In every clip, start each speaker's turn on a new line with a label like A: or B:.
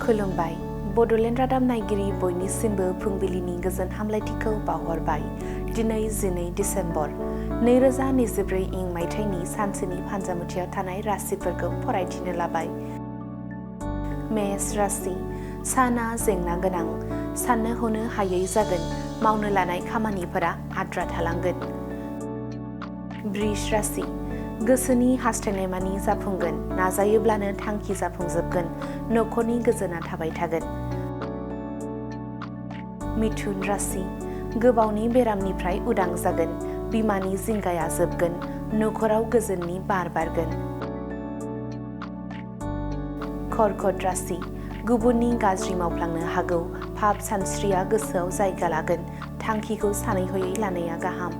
A: खुलुमबाय बड'लेण्ड रादाब नायगिरि बयनिसिमबो फुंबिलिनि गोजोन हामलायथिखौ बावहरबाय। दिनै 12 डिसेम्बर 2024 इं मायथाइनि सानसेनि फान्जामुथियाव थानाय राशिफोरखौ फरायथिनो लाबाय। मेष राशि साना जेंना गोनां, साननो हनो हायै जागोन, मावनो लानाय खामानिफोरा आद्रा थालांगोन। बृष राशि गोसोनि हास्थायनायमानि जाफुंगोन, नाजायोब्लानो थांखि जाफुंजोबगोन, नखरनि गोजोना थाबाय थागोन। मिथुन राशि गोबावनि बेरामनिफ्राय उदां जागोन, बिमानि जिंगाया जोबगोन, नखराव गोजोननि बार बारगोन। कर्कट राशि गुबुननि गाज्रि मावफ्लांनो हागौ, पाप सानस्रिया गोसोआव जायगा लागोन, थांखिखौ सानै हयै लानाया गाहाम।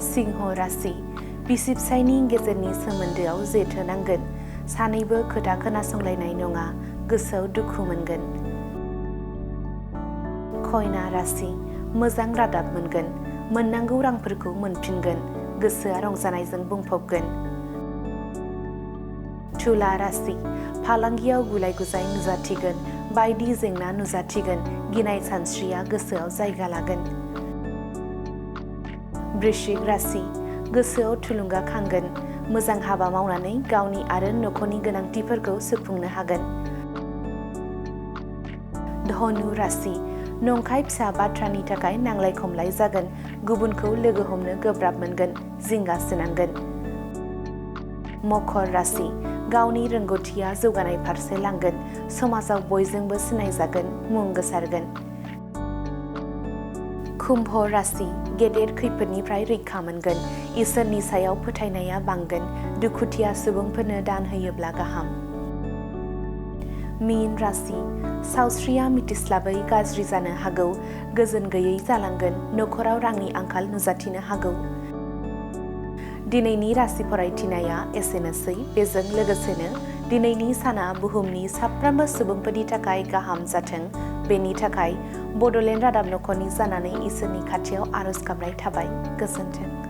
A: सिंह राशि बिसि फिसायनि गेजेरनि सोमोन्दोआव जेथो नांगोन, सानैबो खोथा खोनासंलायनाय नङा, गोसोआव दुखु मोनगोन। कन्या राशि मोजां रादाब मोनगोन, मोननांगौ रांफोरखौ मोनफिनगोन, गोसोआ रंजानायजों बुंफबगोन। तुला राशि फालांगियाव गुलाय गुजाय नुजाथिगोन, बायदि जेंना नुजाथिगोन, गिनाय सानस्रिया गोसोआव जायगा लागोन। वृश्चिक राशि गोसोआव थुलुंगाखांगोन, मोजां हाबा मावनानै गावनि आरो नखरनि गोनांथिफोरखौ सुफुंनो हागोन। धनु राशि नंखाय फिसा बाथ्रानि थाखाय नांलाय खमलाय जागोन, गुबुनखौ लोगो हमनो गोब्राब मोनगोन, जिंगासिनांगोन। मकर राशि गावनि रोंगौथिया जौगानाय फारसे लांगोन, समाजाव बयजोंबो सिनायजागोन, मुं गोसारगोन। कुम्भ राशि गेदेर खैफोदनिफ्राय रैखा मोनगोन, इसोरनि सायाव फोथायनाया बांगोन, दुखुथिया सुबुंफोरनो दान होयोब्ला गाहाम। मीन राशि सावस्रिया मिथिस्लाबै गाज्रि जानो हागौ, गोजोन गैयै जालांगोन, नखराव रांनि आंखाल नुजाथिनो हागौ। दिनैनि राशि फरायथिनाया एसेनोसै। बेजों लोगोसेनो दिनैनि साना बुहुमनि साफ्रोमबो सुबुंफोरनि थाखाय गाहाम जाथों, बेनि थाखाय बड'लेण्ड रादाब नखरनि जानानै इसोरनि खाथियाव आरज गाबनाय थाबाय। गोजोन्थों।